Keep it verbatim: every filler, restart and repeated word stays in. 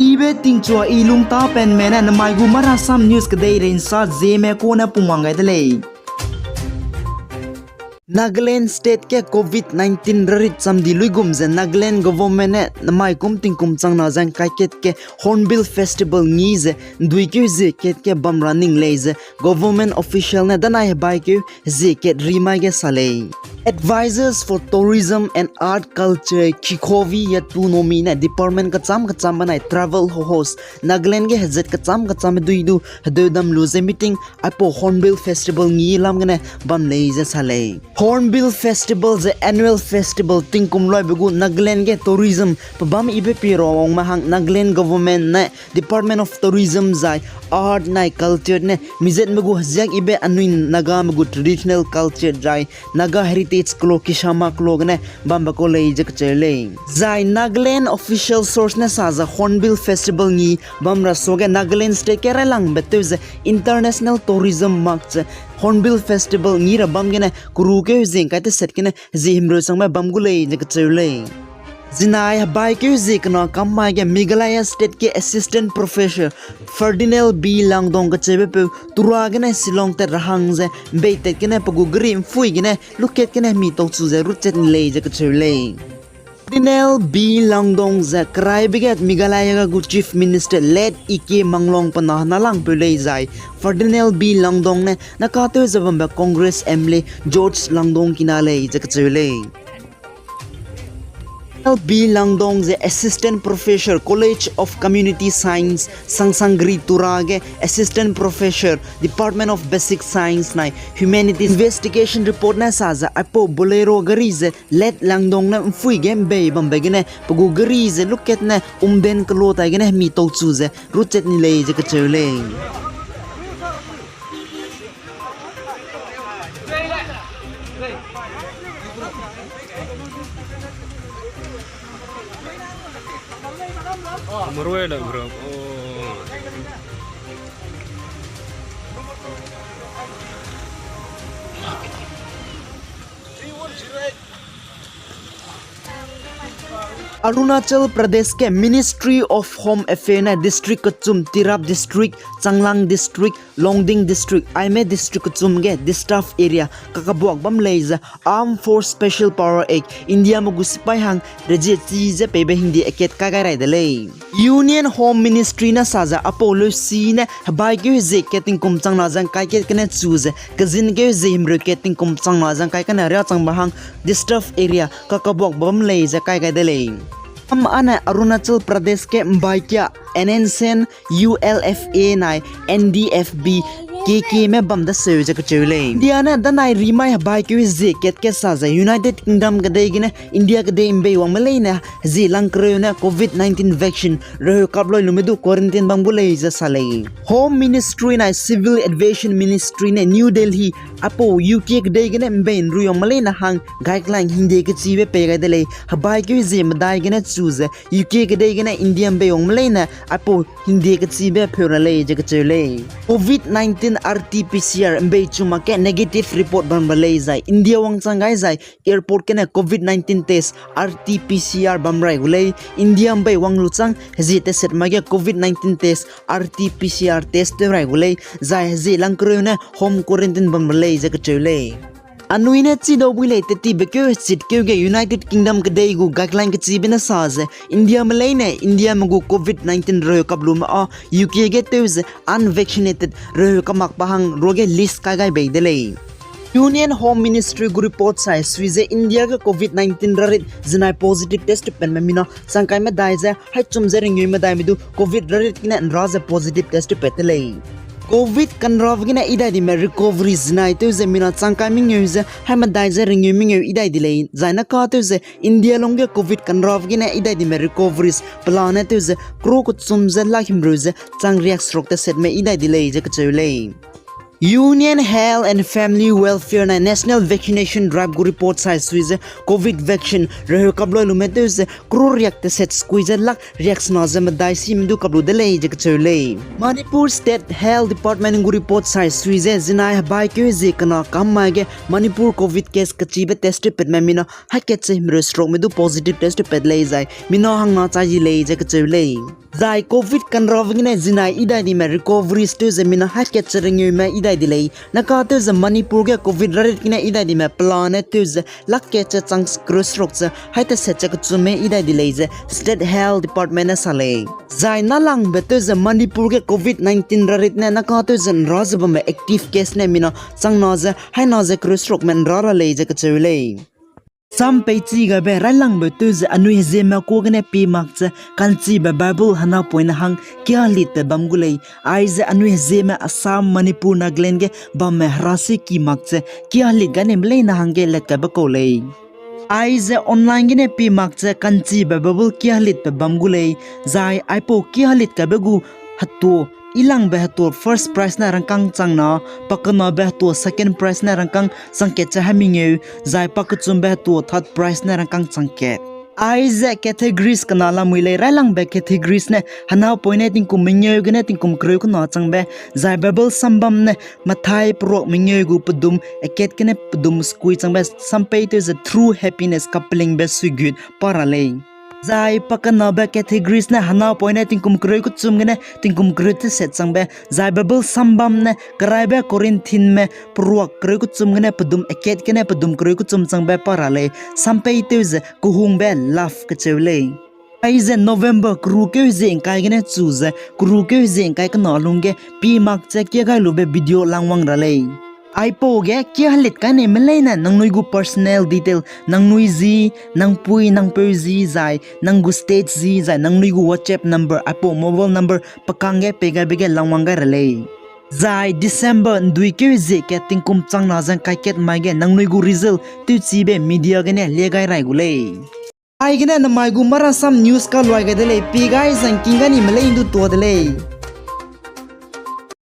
Ibe tingchua i lungtapenme ne namai gu Marasam News kedeirei nsa zieme kune pungwang gai de lei. Nagaland State ge covid nineteen rarit cham di luigum ze Nagaland government ne namai kum tingkum changna ze ngkai kat ge Hornbill Festival ngi ze nduikeu zie kat ge bam ra ning lei ze government official ne danai hebaikeu zie kat rimai ge sa lei. Advisors for Tourism and Art Culture, Khikhovi Yatunomi ne department kecham kecham benai travel host Nagaland ge hezat kecham kecham dui du hedeudam lu ze meeting aipau Hornbill Festival ngi lam gene bam lei ze sa lei. Hornbill Festival ze annual festival tingkum loibe gu Nagaland ge tourism pebam ibe pi ra wangme hang Nagaland government ne Department of Tourism zai Art nai Culture ne mizatme gu heziak ibe anui Nagame gu traditional culture zai Naga heritage kelo kisama kelo gene bambe kau lei ze kacheu lei. Zai Nagaland official source ne sa ze Hornbill Festival ngi bam ra suage Nagaland State ge railangbe tew ze international tourism mak ze Hornbill Festival ngi ra bam gene kerukeu zie ngkai teset gene zie himreu changbe bam gu lei ze kacheu lei. Zinai hebaikeu zie kena kam mai ge Meghalaya State ge Assistant Professor Ferdinand B Langdong kacheube peu Tura gene Shillong tat ra hang ze mbeitat gene pe gu gari mphui gene lukat gene mi tauchu ze rutchat ni lei ze kacheu lei. Ferdinand B Langdong ze keraibe ge Meghalaya ga gu Chief Minister late E K Manglong pe na hena langpeu lei zai Ferdinand B Langdong ne nakatew ze bambe Congress M L A George Langdong kina lei ze kacheu lei. L B Langdong ze Assistant Professor, College of Community Science, Sangsangri Tura ge Assistant Professor, Department of Basic Science nai Humanities. Investigation report ne sa ze aipau Bolero gari ze late Langdong ne mphui ge mbei bambe gene pe gu gari ze lukat ne umden kelo tai gene mi tauchu ze rutchat ni lei ze kacheu lei. Arunachal Pradesh ge Ministry of Home Affairs ne district kechum Tirap District, Changlang District, Longding District, aime district kechum ge disturbed area kakabuak bam lei ze Armed Force Special Power Act, India me gu sipai hang rezie chi ze peibe hingdi akat kai gai rai de lei. Union Home Ministry ne sa ze aipau leusi ne hebaikeu hezie kat tingkum changna ze ngkai kat gene chu ze kezinkeu hezie himreu kat tingkum changna ze ngkai kane riâ changbe hang disturbed area kakabuak bam lei ze kai gai de lei. Am ane Arunachal Pradesh ge mbaikia N S N, U L F A nai N D F B, K K me bam daseu ze kacheu lei. India ne danai rimai hebaikeu hezie kat ge sa ze United Kingdom kedei gene India kedei mbei wangme leine hezie langkereu ne covid nineteen vaccine reheu kap loi lume du quarantine bam gu lei ze sa lei. Home Ministry nai Civil Aviation Ministry ne New Delhi aipau U K kedei gene mbei nrui wangme leine hang guideline hingde kechibe pei gai de lei. Hebaikeu hezie medai gene chu ze U K kedei gene India mbei wangme leine aipau hingde kechibe pheu ra lei ze kacheu lei. Covid nineteen R T P C R mbei chu mak ge negative report bam ra lei zai India wangchang gai zai airport gene covid nineteen test R T P C R bam rai gu lei. India mbei wang lu chang hezie teset mai ge covid nineteen test R T P C R test tew rai gu lei zai hezie langkereu ne home quarantine bam ra lei ze kacheu lei. Anui ne chidau bui lei tetibekeu hechitkeu ge United Kingdom kedei gu guideline kechibe ne sa ze India me leine India me gu covid nineteen reheu kap lume a U K ge tew ze unvaccinated reheu kamakbe hang ruage list kai gai bei de lei. Union Home Ministry gu report sai sui ze India ge covid nineteen rarit zinai positive test tewpatme mina changkai medai ze haichum ze ringeu medaime du covid rarit gene nra ze positive test tewpat de lei. Covid kanrave gene idai dime recovery zinai tew ze mina changkai mengeu ze hai medai ze ringeu mengeu idai di lei. Zai naka tew ze India lungge covid kanrave gene idai dime recoveries pelane tew ze crore kechum ze lakh himreu ze chang riak seruk tesetme idai di lei ze kacheu lei. Union Health and Family Welfare nai National Vaccination Drive gu report sai sui ze covid vaccine reheu kap loi lume tew ze crore riak teset sekui ze lakh riak sena ze medai sime du kap lu de lei ze kacheu lei. Manipur State Health Department gu report sai sui ze zinai hebaikeu hezie kena kam mai ge Manipur covid case kechibe test tewpatme mina hai kat ze himreu serukme du positive test tewpat lei zai mina hangna chai di lei ze kacheu lei. Zai covid kanrave gene zinai idai dime recoveries tew ze mina hai kat che rengeume idai di lei. Naka tew ze Manipur ge covid rarit gene idai dime pelane tew ze lak kat che chang kereu seruk ze hai teset che kechumme idai di lei ze State Health Department ne sa lei. Zai nâlangbe tew ze Manipur ge covid nineteen rarit ne naka tew ze nra ze bamme active case ne mina changna ze haina ze kereu serukme nra ra lei ze kacheu lei. Sam peichi gaibe railangbe tew ze anui hezieme kuâ gene pie mak ze ka'nchibe Bible hena poine hang kiahelitbe bam gu lei. Aize anui hezieme Assam, Manipur, Nagaland ge bamme herasi ki mak ze kiahelit gaineme leine hangge let kaibe kau lei. Aize online gene pie mak ze ka'nchibe Bible kiahelitbe bam gu lei. Zai aipau kiahelit kaibe gu hetua, ilangbe hetua first prize ne rangkâng changna, pakenabe hetua second prize ne rangkâng chang kat che hemengeu, zai pakechumbe hetua third prize ne rangkâng chang kat. Aize categories kena lamui lei, railangbe categories ne hena poine tingkum mengeu gene tingkum kereu kena changbe, zai Bible sambam ne Mathai peruak mengeu gu pedum akat gene pedum sekui changbe sam pei tew ze True Happiness kapelingbe suigut pa ra lei. Zai pakenabe categories ne hena poine tingkum kereu kechum gene tingkum kereu teset changbe, zai Bible sambam ne keraibe Corinthianme peruak kereu kechum gene pedum akat gene pedum kereu kechum changbe pa ra lei, sam pei tew ze kehungbe love kacheu lei. Aize November keru keu hezie ngkai gene chu ze keru keu hezie ngkai kena lungge pie mak ze kia gai lube video langwang ra lei. Aipau ge kiahelit kaineme leine nangnui gu personal detail, nangnui zi, nang pui nang peu zi, zai nang gu state zi, zai nangnui gu WhatsApp number, aipau mobile number pe kangge pei gaibe ge langwang gai ra lei. Zai December ndui keu hezie kat tingkum changna ze ngkai kat mai ge nangnui gu result tewchibe media gene lie gai rai gu lei. Aigene namai gu marasam news kaluai gai de lei, pie gai zangking ganime lei ndu tua de lei.